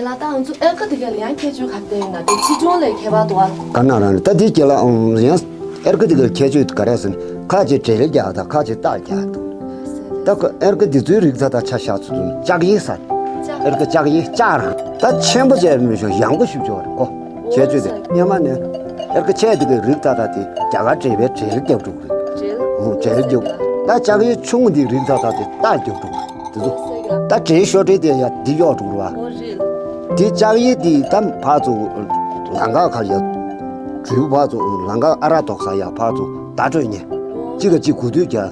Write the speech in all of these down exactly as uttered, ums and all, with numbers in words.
ལ་ད་ང་ཚོ་ཨེར་ཀ་དེ་ག་ལ་ཡང་ཁྱད་ཆོས་ག་རེ་ཡོད་ན་དེ་ཆེ་ཆུང་ལས་ཁྱད་པར་འདུག་ཨ། ག་ན་རང་རེད། ད་དེ་རྒྱ་ལ་ཨང་ཡང་ཨེར་ཀ་དེ་ག་ལ་ཁྱད་ཆོས་ག་རེ་ཟེར་ན། ཁ་ཅིག་བྲེལ་རྒྱག་དང་ཁ་ཅིག་རྟགས་རྒྱག་འདུག་ད་ཁོ་ཨེར་ཀ་དེ་ཚོའི་རིགས་ད་ད་ཆ་བཞག་ཚུལ་དུ་ལྕགས་ཡེ་ཟེར། ཨེར་ཀ་ལྕགས་ཡེ་ལྕགས་རང་ད་ཆེན་པོ་བྱས་མི་ཤོག་ཡང་པོ་ཞིག་འཇོག་རེད་ཀོ། ཁྱད་ཆོས་དེ་སྔོན་མ་ནས་ཨེར་ཀ་ཆེ་དེ་གའི་རིགས་ད་ད་དེ་རྒྱ་གར་བྲེལ་བའི་བྲེལ་རྒྱབ་འགྲོ་གི་རེད། འོ་བྲེལ་རྒྱབ། ད་ལྕགས་ཡེ་ཆུང་དེ་རིགས་ད་ད་དེ་རྟགས་རྒྱབ་འགྲོ་གི་རེད། དེ་ཚོ་ད་བྲེལ་ཤོར་བྲེལ་དེ་ཡ་འདི་གཡོག་འགྲོ་གི་རེད་བ། དེ་ལྕགས་ཡེ་དེ་ད་ཕར་ཚུར་ལམ་ཁ་ཁར་ཡ་གྲུ་ཕར་ཚུར་ལམ་ཁ་ཨ་རག་དོག་ས་ཡ་ཕར་ཚུར་བརྡ་སྤྲོད་ཉེ། གཅིག་ག་གཅིག་གུ་དུས་རྒྱག་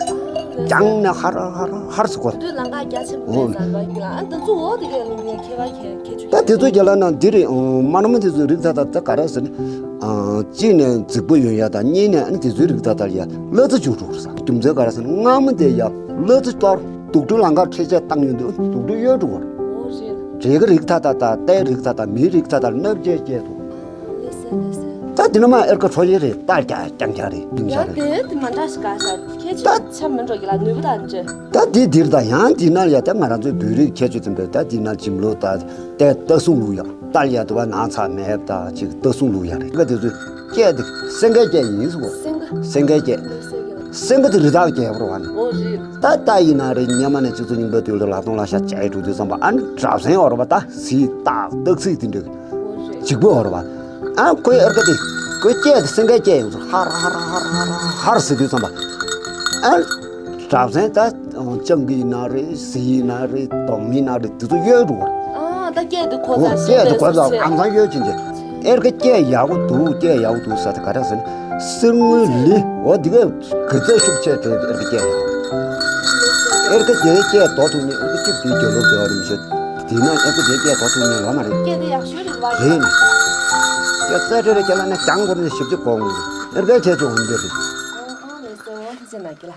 རྒྱང་ནས་ཧར་ཧར་ཧར་ཟེར་གོ། དུས་ལམ་ཁ་རྒྱ་ཆེན་པོ་ཨོ། རེད་ཟེར་བ་ཡིན་ལ་ཨ་འདི་ཚོ་འོ་དེ་གའི་ལུང་པའི་ཁྱད་པར་ཁྱད་ཁྱད་ཆོས། ད་དེ་ཚོ་རྒྱ་ལ་ན་འདི་རེད། དམར་མོ་དེ་ཚོའི་རིགས་ད་ད་ད་ག་རེ་ཟེར་ན། གཅིག་ནས་རྫིག་པོ་ཡོད་ཡ་དང་གཉིས་ནས་ཨ་ནི་དེ་ཚོའི་རིགས་ད་ད་ཡ་གླ་རྩི་བཅུག་འགྲོ་གི་རེད་ས། རྒྱུ་མཚན་ག་རེ་ཟེར་ན་སྔ་མོ་དེ་ཡ་གླ་རྩི་གཏོར་དུག་སྦྲུལ་ལམ་ཁ་འཕྲེད་ཆས་བཏང་ཡོང་དུས་དུག་སྦྲུལ་གཡོལ་འགྲོ་གི་རེད། འབྲས་ཀྱི་རིགས་ད་ད་ད་རྟའི་རིགས་ད་ད་མིའི་རིགས་ད་ད་ནབ་རྒྱས་རྒྱས་འདུག་ད་དེ་ནི་མ་ཨེར་ཀ་ཁྲོ་ཡེ་རེད། རྟ་རྒྱ་རྐྱང་རྐྱང་རེད། ཡང་དེ་དེ་མ་འདྲ་ཞིག་ག་ཤ་ཁྱད་ཆོས་ཆ་མི་འགྲོ་གི་ལ་ནུས་པ་དང་འདྲ། ད་དེ་འདིར་ད་ཡང་དེ་ན་ཡ་ད་ང་རང་ཚོའི་བོད་རིགས་ཁྱད་ཆོས་ཙམ་པས་ད་དེ་ན་འཇིམ་ལོ་ད་ལྟའི་རྟ་སྲུང་ལུགས་ཡ་རྟ་ཡ་དུ་བ་ནང་ཚ་མེད་ད་ཅིག་རྟ་སྲུང་ལུགས་ཡ་རེད། ད་དེ་ཚོའི་སྐད་དེ་སེང་གེ་སྐད་ཡིན་ཟེར་གོ། སེང་གེ་སེང་གེ་སྐད། སེང་གེ་དེ་རི་དྭགས་སྐད་པོ་རེད་བ་ནི། ད་ལྟ་ཡིན་ན་རེད། སྔོན་མ་ནས་སྤྱི་ཚོགས་རྙིང་པའི་དུས་ལ་ལག་སྟོང་ལ་ཤ་བྱས་འགྲོ་དུས་ཙམ་པ་ཨ་ནི་གྲྭ་སེང་འོ་རེད་པ། ད་གཟིག་སྟག་སྟག་གཟིག་དེ་འདྲ་འཇིགས་པོ་འོ་རེད་པ། ཨ་ཁོའི་ཨེར་ཀ་དེ་ཁོའི་སྐད་དེ་སེང་གེ་སྐད་ཡོང་ཚུལ་ཧར་ཧར་ཧར་ཧར་ཧར་ཧར་ཟེར་དུས་ཙམ་པ་ཨ་གྲྭ་སེང་ད་སྤྱང་ཀི་ཡིན་ན་རེད། གཟིག་ཡིན་ན་རེད། དོམ་ཡིན་ན་རེད། དེ་ཚོ་གཡོལ་འགྲོ་བ་རེད། ཨ་ད་སྐད་དེ་གོ་ཚར་སྐད་དེ་གོ་ཚར་ཨང་ཚང་གཡོལ་ཕྱིན་ཆད། ཨེར་ཀ་སྐད་ཡག་པོ་འདུག་སྐད་ཡག་པོ་འདུག་ཟེར་ཏེ་ག་རེ་ཟེར་ན། གསེར་དངུལ་ལི་འོ་འདི་གས་གི་རྩེ་ཤུགས་ཆེ་དེ་ཨེར་ཀ་སྐད་ཡག་ཨེར་ཀ་དེའི་སྐད་རྡོ་ཐུག་ནས་ཨེར་ཀ་གཅིག་དེའི་རྒྱབ་ལོག་རྒྱག་རིམ་བྱེད། དེས་ན་ཨེར་ཀ་དེའི་སྐད་རྡོ་ཐུག་ནས་ལོ་མ་རེད། སྐད་དེ་ཡག་ཤོས་རེད་བ། རེད་ནི། སྐད་རྩེ་སྤྲོད་རེ་བྱེད་ལ་ནི་གྱང་འཁོར་ནས་ཞིབ་ཅིག་གོང་ཨེར་ཀའི་ཁྱད་ཆོས་འོན་འདི་རེད། ཨོ་ཨོ་ལེ་སོ་ཐུགས་རྗེ་གནང་གི་ལ།